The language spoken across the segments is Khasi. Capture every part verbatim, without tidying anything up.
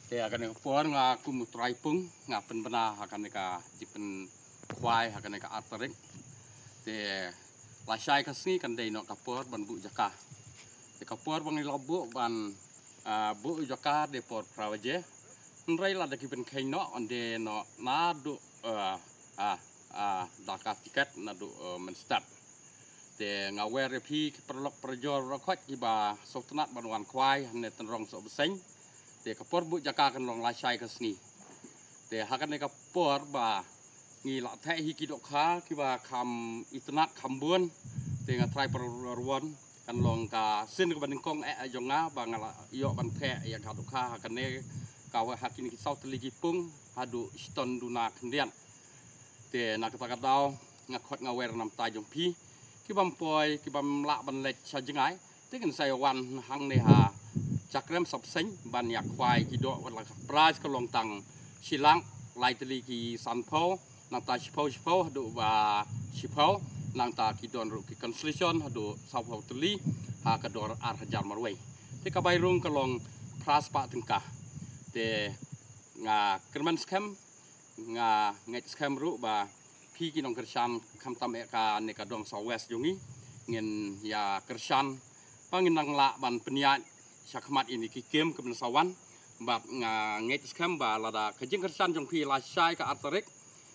Te ha kane ka por nga kum u trai pung nga pynbna ha kane ka jingpynkhwai ha kane ka ar tarik. Te lashai ka sngi kan dei noh ka por ban buh jaka. Te ka por ba ngi la buh ban, ah, buh jaka dei por phra baje. Hynrei lada ki pynkheiñ noh, yn dei noh naduh, ah, ah, ah, da ka tiket naduh, ah, mynstep. Te nga wer ïa phi ki paralok parajor baroh khoit kiba sngewtynnat ban wan khwai hangne Tynrong Sohbseiñ. Te ka por buh jaka kan long lashai ka sngi. Te ha kane ka por ba ngi la theh hi ki dohkha kiba kham itynnat kham bun. Te nga trai paralok ruh kan long ka sien kaba nyngkong eh jong nga ba nga la ïoh ban theh ïa ka dohkha ha kane ka wa ha kine ki saw tylli ki pung haduh shiton duna khyndiat. Te na kata ka daw nga khot nga wer na bynta jong phi ki bym poi, ki bym lah ban leit sha jngai, te kin sa ïa wan hangne ha Jakrem Sohbseiñ ban ïa khwai ki doh wat la ka prize ka long tang shi lak lai tylli ki sanphew, nangta shiphew shiphew haduh ba shiphew, nangta ki don ruh ki consolation haduh sawphew tylli ha ka dor ar hajar marwei. Te ka bai rung ka long phra spah tyngka. Te nga kyrmen skhem, nga ngeit skhem ruh ba phi ki nongkyrshan khamtam eh kane ka dong South West jong ngi ngin ïa kyrshan ba ngin nang lah ban pynïaid sha khmat ïa kine ki kem ki ban sa wan. Bad nga ngeit skhem ba lada ka jingkyrshan jong phi lashai ka ar tarik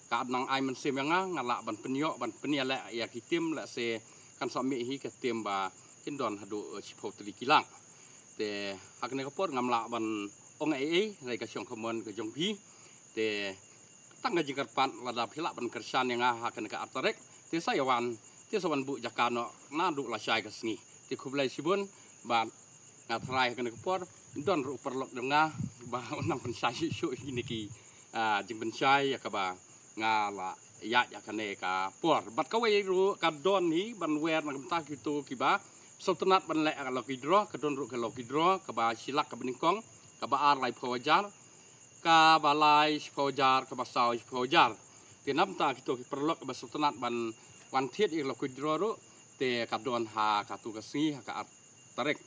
ka nang ai mynsiem ïa nga, nga lah ban pynïoh ban pynïaleh ïa ki tim, lehse kan sa mih hi ka tim ba kin don haduh, eh, shiphew tylli ki lak. Te ha kane ka por ngam lah ban ong ei ei, hynrei ka shong ka mon ka jong phi. Te tang ka jingkyrpad lada phi lah ban kyrshan ïa nga ha kane ka ar tarik, te sa ïa wan, te sa wan buh jaka noh naduh lashai ka sngi. Te khublei shibun, bad nga tharai ha kane ka por don ruh paralok jong nga ba u nang pynshai shuh shuh ïa kine ki, ah, jingpynshai ïa kaba nga la ïaid ha kane ka por. Bad kawei ruh ka don hi ban wer na ka bynta kito kiba sngewtynnat ban leh ka lucky draw, ka don ruh ka lucky draw kaba shi lak kaba nyngkong, kaba ar laiphew hajar, kaba lai shiphew hajar, kaba saw shiphew hajar. Te na bynta kito ki paralok kaba sngewtynnat ban wan thied ïa ka lucky draw ruh, te ka don ha katu ka sngi ha ka ar tarik.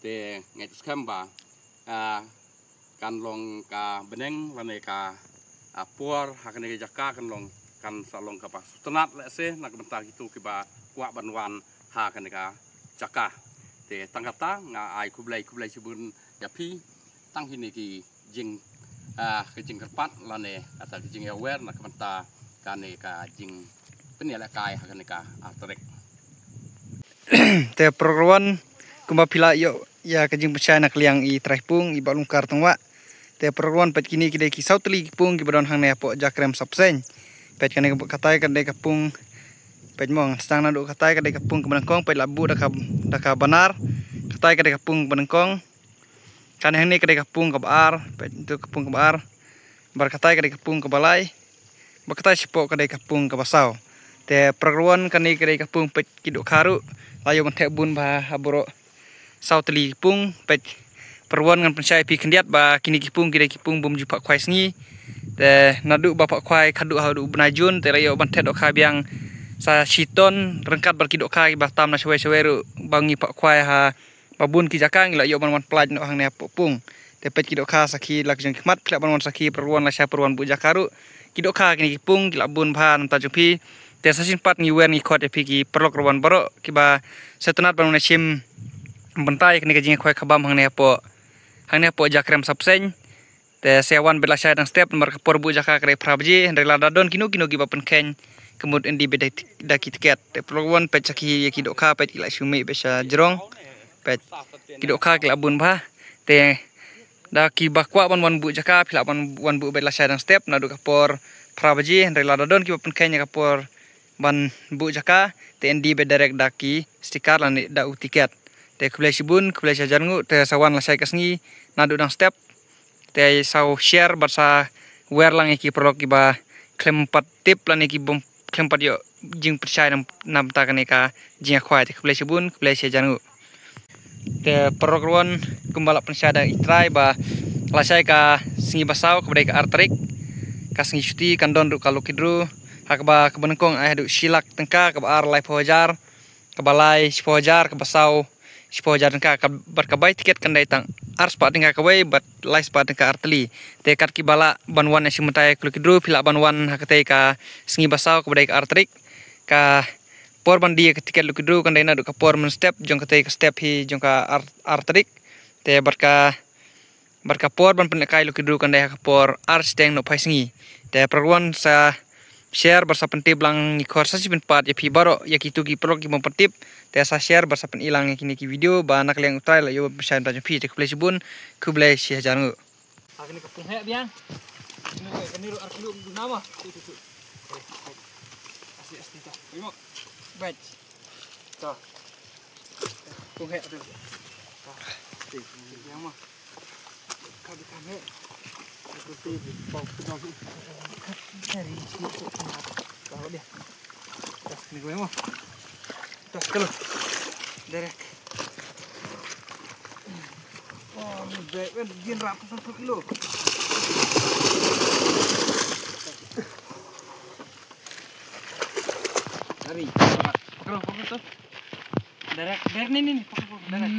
Te ngeit skhem ba, ah, kan long ka bneng lane ka, ah, por ha kane ka jaka kan long, kan sa long kaba sngewtynnat lehse na ka bynta kito kiba kwah ban wan ha kane ka jaka. Te tang kata nga ai khublei, khublei shibun ïa phi. Tang kine ki jing, ah, ka jingkyrpad lane kata ka jingïawer na ka bynta kane ka jingpynïalehkai ha kane ka ar tarik. Te paralok ruh wan, kumba phi la ïoh ïa ka jingpynshai na ka liang i trai pung i Bah Lungkar Tongwah. Te paralok ruh wan, peit kine ki dei ki saw tylli ki pung kiba don hangne hapoh Jakrem Sohbseiñ. Peit kane ka, katai ka dei ka pung, peit mo, sdang naduh katai ka dei ka pung kaba nyngkong, peit la buh da ka, da ka banar. Katai ka dei ka pung kaba nyngkong. Kane hangne ka dei ka pung kaba ar, peit tu ka pung kaba ar. Bad katai ka dei ka pung kaba lai. Bad katai shapoh ka dei ka pung kaba saw. Te paralok ruh wan, kane ka dei ka pung, peit ki dohkha ruh la ïoh ban theh bun bha ha baroh saw tylli ki pung. Peit paralok ruh wan, ngan pynshai ïa phi khyndiat ba kine ki pung ki dei ki pung bym ju phah khwai sngi. Te naduh ba phah khwai khatduh haduh u bnai Jun, te la ïoh ban theh dohkha biang sa shiton ryngkat bad ki dohkha kiba tam na shawei shawei ruh ba ngi phah khwai ha ba bun ki jaka, ngi la ïoh ban wan pynlait noh hangne hapoh pung. Te peit ki dohkha sakhi la ka jong ki khmat, phi lah ban wan sakhi, paralok ruh wan, lashai paralok ruh wan buh jaka ruh. Ki dohkha kine ki pung ki la bun bha na bynta jong phi. Te sa shisien pat ngi wer ngi khot ïa phi ki paralok ruh wan baroh kiba sngewtynnat ban wan shim bynta ïa kane ka jingkhwai khabam hangne hapoh, hangne hapoh Jakrem Sohbseiñ. Te sa ïa wan beit lashai dang step, namar ka por buh jaka ka dei phra baje, hynrei lada don kino kino kiba pynkheiñ, ka mut yn die beit da, da ki tiket. Te paralok ruh wan, peit sakhi ïa ki dohkha, peit ki la shu mih beit sha jrong. Peit ki dohkha ki la bun bha. Te da kiba kwah ban wan buh jaka, phi lah ban wan buh beit lashai dang step naduh ka por phra baje, hynrei lada don kiba pynkheiñ ïa ka por ban buh jaka, te yn die beit direct da ki sticker lane da u tiket. Te khublei shibun, khublei shihajar nguh, te sa wan lashai ka sngi naduh dang step. Te sa share bad sa wer lang ïa ki paralok kiba khlem pat tip lane ki bym khlem pat ïoh jingpynshai na, na bynta kane ka jingïakhwai. Te khublei shibun, khublei shihajar nguh. Te paralok ruh wan, kumba la pynshai da i trai ba lashai ka sngi ba saw kaba dei ka ar tarik, ka sngi shuti, kan don ruh ka lucky draw, ha kaba, kaba nyngkong ai haduh shi lak tyngka, kaba ar laiphew hajar, kaba lai shiphew hajar, kaba saw shiphew hajar tyngka, ka, bad ka bai tiket kan dei tang ar spah tyngka kawei bad lai spah tyngka ar tylli. Te kat kiba lah ban wan ïa shi mynta ïa ka lucky draw, phi lah ban wan ha katei ka sngi ba saw kaba dei ka ar tarik. Ka por ban die ïa ka tiket lucky draw kan dei naduh ka por mynstep jong katei ka step hi jong ka ar, ar tarik. Te bad ka, bad ka por ban pynlehkai lucky draw kan dei ha ka por ar shiteng nohphai sngi. Te para wan sa share bad sa pyntip lang, ngi khot sa shu pynpat ïa phi baroh, ïa kito ki paralok ki bym pat tip. Te sa share bad sa pyni lang ïa kine ki video ba na ka liang U Trai la ïoh ban pynshai bynta jong phi. Te khublei shibun, khublei shi hajar nguh. Ha kane ka pung heh biang. Kane ka, kane ruh ar kilo duna ma. Tu, tu, tu. Asti, asti ta. Bait. Ta. Pung heh tu. Ta. Biang ma. Ka bi ka heh. Ka bi pau pau. Dari situ. Ka dia. Tas ni gue mo. Tas kalau. Derek. Oh, ni baik kan, dia rap satu kilo. Dari. Kalau, kalau tu. Derek, derek ni, ni, ni. Pakai, pakai, derek.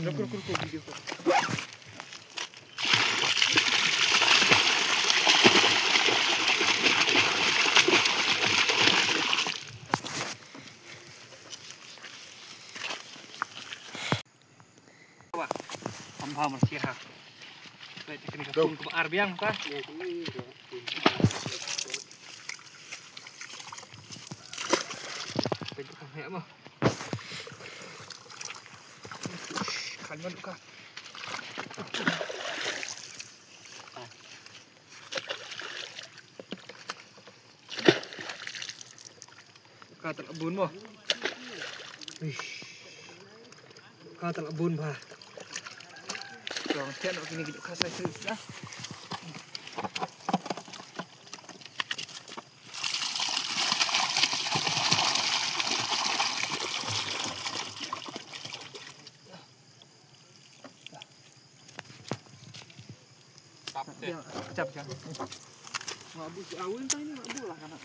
Rukuk, rukuk, rukuk, video call. Wah, am ha mar sih ha. Baik, teknik kepung ke ar biang ta. Baik, tukang hek mah. Kan man tukang. Ka tang bun mo. Ish. Ka tang bun ba. Jong tian ok ni ka sai sai. Chap, chap. Mak bu si awin tang ni mak bu lah kana.